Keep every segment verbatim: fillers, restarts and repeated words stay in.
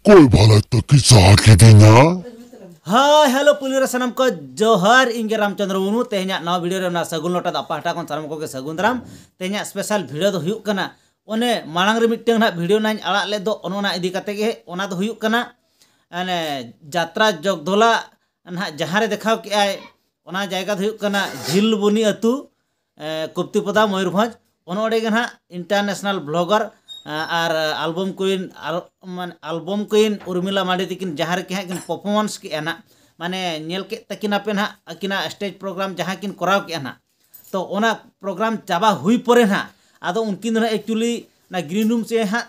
ᱚᱠᱚᱭ ᱵᱷᱟᱞᱟ ᱛᱟᱹᱠᱤ ᱥᱟᱦᱟ ᱠᱤᱫᱤᱧᱟ? ᱦᱟᱭ, ᱦᱮᱞᱳ, ᱯᱩᱭᱞᱩ ᱨᱮ ᱥᱟᱱᱟᱢ ᱠᱚ ᱡᱚᱦᱟᱨ, ᱤᱧ ᱜᱮ ᱨᱟᱢᱪᱚᱸᱫᱽᱨᱚ ᱢᱩᱨᱢᱩ᱾ ᱛᱮᱦᱮᱧᱟᱜ ᱱᱟᱣᱟ ᱵᱷᱤᱰᱤᱭᱳ ᱨᱮ ᱚᱱᱟ ᱥᱟᱹᱜᱩᱱ ᱞᱚᱴᱟ ᱫᱟᱜ ᱯᱟᱦᱴᱟ ᱠᱷᱚᱱ ᱥᱟᱱᱟᱢ ᱠᱚᱜᱮ ᱥᱟᱹᱜᱩᱱ ᱫᱟᱨᱟᱢ᱾ ᱛᱮᱦᱮᱧᱟᱜ ᱥᱯᱮᱥᱟᱞ ᱵᱷᱤᱰᱤᱭᱳ ᱫᱚ ᱦᱩᱭᱩᱜ ᱠᱟᱱᱟ, ᱚᱱᱮ ᱢᱟᱲᱟᱝ ᱨᱮ ᱢᱤᱫᱴᱟᱝ ᱱᱟᱦᱟᱜ ᱵᱷᱤᱰᱤᱭᱳ ᱱᱟᱦᱟᱜ ᱤᱧ ᱟᱲᱟᱜ ᱞᱮᱫ ᱫᱚ, ᱚᱱᱮ ᱚᱱᱟ ᱤᱫᱤ ᱠᱟᱛᱮ ᱜᱮ᱾ ᱚᱱᱟ ᱫᱚ ᱦᱩᱭᱩᱜ ᱠᱟᱱᱟ, ᱚᱱᱮ ᱡᱟᱛᱨᱟ ᱡᱚᱜᱽᱫᱷᱚᱞᱟ ᱱᱟᱦᱟᱜ ᱡᱟᱦᱟᱸ ᱨᱮ ᱫᱮᱠᱷᱟᱣ ᱠᱮᱜᱼᱟᱭ, ᱚᱱᱟ ᱡᱟᱭᱜᱟ ᱫᱚ ᱦᱩᱭᱩᱜ ᱠᱟᱱᱟ ᱡᱷᱤᱞᱵᱚᱱᱤ ᱟᱹᱛᱩ, ᱮ, ᱠᱩᱯᱛᱤᱯᱚᱫᱟ, ᱢᱚᱭᱩᱨᱵᱷᱚᱸᱡᱽ᱾ ᱚᱱ ᱚᱸᱰᱮ ᱜᱮ ᱱᱟᱦᱟᱜ international blogger, ᱮ, ᱟᱨ album queen, ᱟᱨ, ᱢᱟᱱᱮ, album queen ᱩᱨᱢᱤᱞᱟ ᱢᱟᱨᱰᱤ ᱛᱤᱠᱤᱱ ᱡᱟᱦᱟᱸ ᱨᱮᱠᱤ ᱦᱟᱸᱜ ᱠᱤᱱ performance ᱠᱮᱜᱼᱟ ᱱᱟᱦᱟᱜ, ᱢᱟᱱᱮ, ᱧᱮᱞ ᱠᱮᱫ ᱛᱟᱹᱠᱤᱱᱟᱯᱮ ᱱᱟᱦᱟᱜ ᱟᱹᱠᱤᱱᱟᱜ stage program ᱡᱟᱦᱟᱸ ᱠᱤᱱ ᱠᱚᱨᱟᱣ ᱠᱮᱜᱼᱟ ᱱᱟᱦᱟᱜ᱾ ᱛᱚ, ᱚᱱᱟ program ᱪᱟᱵᱟ ᱦᱩᱭ ᱯᱚᱨᱮ ᱱᱟᱦᱟᱜ, ᱟᱫᱚ ᱩᱱᱠᱤᱱ ᱫᱚ ᱱᱟᱦᱟᱜ actually ᱚᱱᱟ green room ᱥᱮ ᱦᱟᱸᱜ,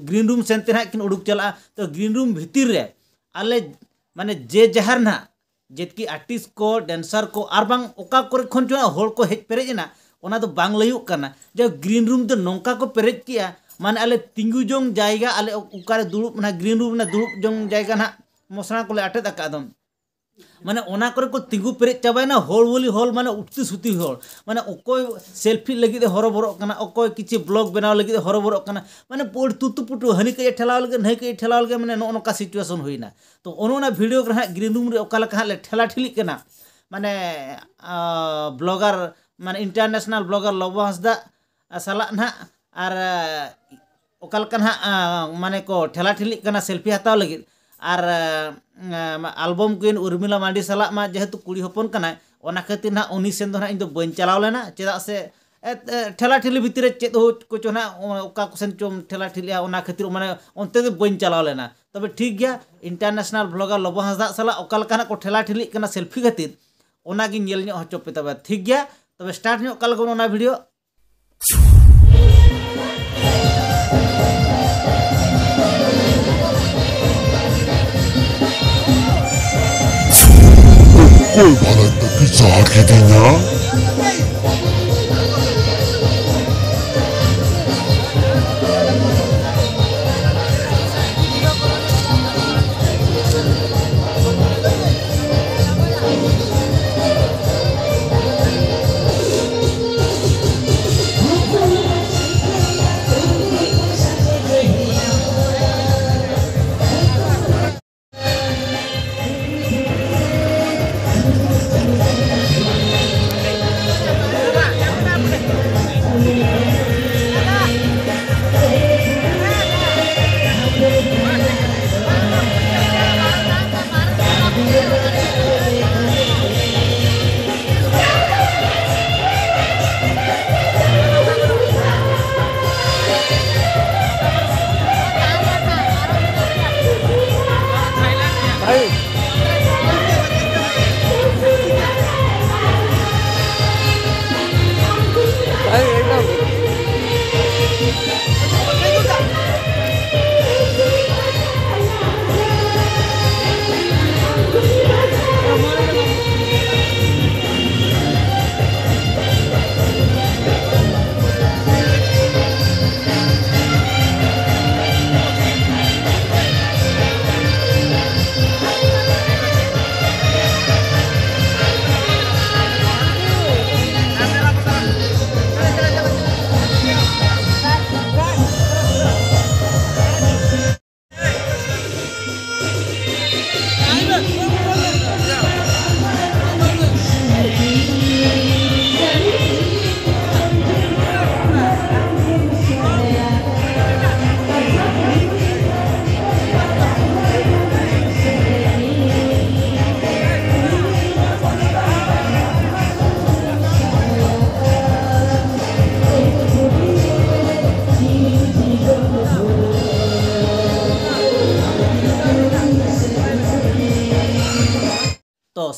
green room ᱥᱮᱱ ᱛᱮ ᱱᱟᱦᱟᱜ ᱠᱤᱱ ᱩᱰᱩᱠ ᱪᱟᱞᱟᱜᱼᱟ᱾ ᱛᱚ, green room ᱵᱷᱤᱛᱤᱨ ᱨᱮ ᱟᱞᱮ, ᱢᱟᱱᱮ, ᱡᱮ ᱡᱟᱦᱟᱨ ᱱᱟᱦᱟᱜ ᱡᱮᱛᱠᱤ artist ᱠᱚ, dancer ᱠᱚ, ᱟᱨ ᱵᱟᱝ ᱚᱠᱟ ᱠᱚᱨᱮ ᱠᱷᱚᱱ ᱪᱚ ᱦᱚᱲ ᱠᱚ ᱦᱮᱡ ᱯᱮᱨᱮᱡ ᱮᱱᱟ, ᱚᱱᱟ ᱫᱚ ᱵᱟᱝ ᱞᱟᱹᱭᱚᱜ ᱠᱟᱱᱟ᱾ ᱡᱮ green room ᱫᱚ ᱱᱚᱝᱠᱟ ᱠᱚ ᱯᱮᱨᱮᱡ ᱠᱮᱜᱼᱟ, ᱢᱟᱱᱮ ᱟᱞᱮ ᱛᱤᱸᱜᱩ ᱡᱚᱝ ᱡᱟᱭᱜᱟ, ᱟᱞᱮ ᱚᱠᱟᱨᱮ ᱫᱩᱲᱩᱵ, ᱚᱱᱟ green room ᱨᱮᱱᱟᱜ ᱫᱩᱲᱩᱵ ᱡᱚᱝ ᱡᱟᱭᱜᱟ ᱱᱟᱦᱟᱜ ᱢᱚᱥᱲᱟ ᱠᱚᱞᱮ ᱟᱴᱮᱫ ᱟᱠᱟᱫ ᱫᱚ, ᱢᱟᱱᱮ ᱚᱱᱟ ᱠᱚᱨᱮ ᱠᱚ ᱛᱤᱸᱜᱩ ᱯᱮᱨᱮᱡ ᱪᱟᱵᱟᱭᱮᱱᱟ, ᱦᱚᱲ ᱵᱚᱞᱤ ᱦᱚᱲ, ᱢᱟᱱᱮ ᱩᱴᱛᱤ ᱥᱩᱛᱤ ᱦᱚᱲ, ᱢᱟᱱᱮ ᱚᱠᱚᱭ selfie ᱞᱟᱹᱜᱤᱫ ᱮ ᱦᱚᱨᱚᱵᱚᱨᱚᱜ ᱠᱟᱱᱟ, ᱚᱠᱚᱭ ᱠᱤᱪᱷᱩ blog ᱵᱮᱱᱟᱣ ᱞᱟᱹᱜᱤᱫ ᱮ ᱦᱚᱨᱚᱵᱚᱨᱚᱜ ᱠᱟᱱᱟ, ᱢᱟᱱᱮ ᱯᱩᱨᱟᱹ ᱛᱩᱛᱩ ᱯᱩᱴᱩ, ᱦᱟᱹᱱᱤ ᱠᱟᱹᱡ ᱮ ᱴᱷᱮᱞᱟᱣ ᱞᱟᱹᱜᱤᱫ, ᱱᱟᱹᱭ ᱠᱟᱹᱡ ᱮ ᱴᱷᱮᱞᱟᱣ ᱞᱟᱹᱜᱤᱫ, ᱢᱟᱱᱮ ᱱᱚᱜᱼᱚ ᱱᱚᱝᱠᱟ situation ᱦᱩᱭᱱᱟ᱾ ᱛᱚ, ᱚᱱᱮ ᱚᱱᱟ ᱵᱷᱤᱰᱤᱭᱳ ᱠᱚᱨᱮ ᱦᱟᱸᱜ green room ᱨᱮ ᱚᱠᱟ ᱞᱮᱠᱟ ᱦᱟᱸᱜ ᱞᱮ ᱴᱷᱮᱞᱟ ᱴᱷᱤᱞᱤᱜ ᱠᱟᱱᱟ, ᱢᱟᱱᱮ, ᱟᱸ, blogger, ᱢᱟᱱᱮ international blogger ᱞᱚᱵᱚ ᱦᱟᱸᱥᱫᱟ ᱥᱟᱞᱟᱜ ᱱᱟᱦᱟᱜ, ᱟᱨ, ᱟᱸ, ᱚᱠᱟ ᱞᱮᱠᱟ ᱱᱟᱦᱟᱜ, ᱟᱸ, ᱢᱟᱱᱮ ᱠᱚ ᱴᱷᱮᱞᱟ ᱴᱷᱤᱞᱤᱜ ᱠᱟᱱᱟ selfie ᱦᱟᱛᱟᱣ ᱞᱟᱹᱜᱤᱫ, ᱟᱨ, ᱟᱸ, album queen ᱩᱨᱢᱤᱞᱟ ᱢᱟᱨᱰᱤ ᱥᱟᱞᱟᱜ ᱢᱟ ᱡᱮᱦᱮᱛᱩ ᱠᱩᱲᱤ ᱦᱚᱯᱚᱱ ᱠᱟᱱᱟᱭ, ᱚᱱᱟ ᱠᱷᱟᱹᱛᱤᱨ ᱱᱟᱦᱟᱜ ᱩᱱᱤ ᱥᱮᱱ ᱫᱚ ᱱᱟᱦᱟᱜ ᱤᱧ ᱫᱚ ᱵᱟᱹᱧ ᱪᱟᱞᱟᱣ ᱞᱮᱱᱟ, ᱪᱮᱫᱟᱜ ᱥᱮ ᱮ, ᱮ, ᱴᱷᱮᱞᱟ ᱴᱷᱤᱞᱤ ᱵᱷᱤᱛᱤᱨ ᱨᱮ ᱪᱮᱫ ᱦᱳ ᱠᱚᱪᱚ ᱱᱟᱜ, ᱚ-, ᱚᱠᱟ ᱠᱚᱥᱮᱱ ᱪᱚᱢ ᱴᱷᱮᱞᱟ ᱴᱷᱤᱞᱤᱜᱼᱟ, ᱚᱱᱟ ᱠᱷᱟᱹᱛᱤᱨ ᱢᱟᱱᱮ ᱚᱱᱛᱮ ᱫᱚ ᱵᱟᱹᱧ ᱪᱟᱞᱟᱣ ᱞᱮᱱᱟ᱾ ᱛᱚᱵᱮ ᱴᱷᱤᱠ ᱜᱮᱭᱟ, international blogger ᱞᱚᱵᱚ ᱦᱟᱸᱥᱫᱟᱜ ᱥᱟᱞᱟᱜ ᱚᱠᱟ ᱞᱮᱠᱟ ᱱᱟᱜ ᱠᱚ ᱴᱷᱮᱞᱟ ᱴᱷᱤᱞᱤᱜ ᱠᱟᱱᱟ selfie ᱠᱷᱟᱹᱛᱤᱨ, ᱚᱱᱟᱜᱤᱧ ᱧᱮᱞ ᱧᱚᱜ ᱦᱚᱪᱚ ᱯᱮ ᱛᱚᱵᱮ᱾ ᱴᱷᱤᱠ ᱜᱮᱭᱟ, ᱛᱚᱵᱮ start ᱧᱚᱜ ᱠᱟᱜ ᱞᱮᱜᱮ ᱵᱚᱱ ᱚᱱᱟ ᱵᱷᱤᱰᱤᱭᱳ᱾ ᱚᱠᱚᱭ ᱵᱷᱟᱞᱟ ᱛᱟᱹᱠᱤ ᱥᱟᱦᱟ ᱠᱤᱫᱤᱧᱟ?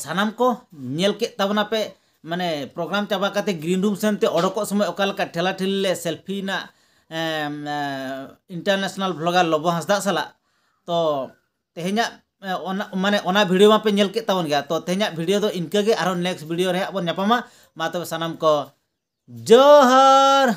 ᱥᱟᱱᱟᱢ ᱠᱚ ᱧᱮᱞ ᱠᱮᱫ ᱛᱟᱵᱚᱱᱟ ᱯᱮ, ᱢᱟᱱᱮ ᱯᱨᱳᱜᱨᱟᱢ ᱪᱟᱵᱟ ᱠᱟᱛᱮ ᱜᱨᱤᱱ ᱨᱩᱢ ᱥᱮᱱ ᱛᱮ ᱚᱰᱚᱠᱚᱜ ᱥᱚᱢᱚᱭ ᱚᱠᱟ ᱞᱮᱠᱟ ᱴᱷᱮᱞᱟ ᱴᱷᱤᱞᱤ ᱞᱮ ᱥᱮᱞᱯᱷᱤ ᱮᱱᱟ ᱤᱱᱴᱟᱨᱱᱮᱥᱱᱟᱞ ᱵᱷᱞᱚᱜᱟᱨ ᱞᱚᱵᱚ ᱦᱟᱸᱥᱫᱟ ᱥᱟᱞᱟᱜ᱾ ᱛᱚ ᱛᱮᱦᱮᱧᱟᱜ ᱮ, ᱚᱱᱟ ᱢᱟᱱᱮ ᱚᱱᱟ ᱵᱷᱤᱰᱤᱭᱳ ᱢᱟᱯᱮ ᱧᱮᱞ ᱠᱮᱫ ᱛᱟᱵᱚᱱ ᱜᱮᱭᱟ᱾ ᱛᱚ ᱛᱮᱦᱮᱧᱟᱜ ᱵᱷᱤᱰᱤᱭᱳ ᱫᱚ ᱤᱱᱠᱟᱹ ᱜᱮ, ᱟᱨᱦᱚᱸ ᱱᱮᱠᱥᱴ ᱵᱷᱤᱰᱤᱭᱳ ᱨᱮ ᱦᱟᱸᱜ ᱵᱚᱱ ᱧᱟᱯᱟᱢᱟ᱾ ᱢᱟ ᱛᱚᱵᱮ ᱥᱟᱱᱟᱢ ᱠᱚ ᱡᱚᱦᱟᱨ᱾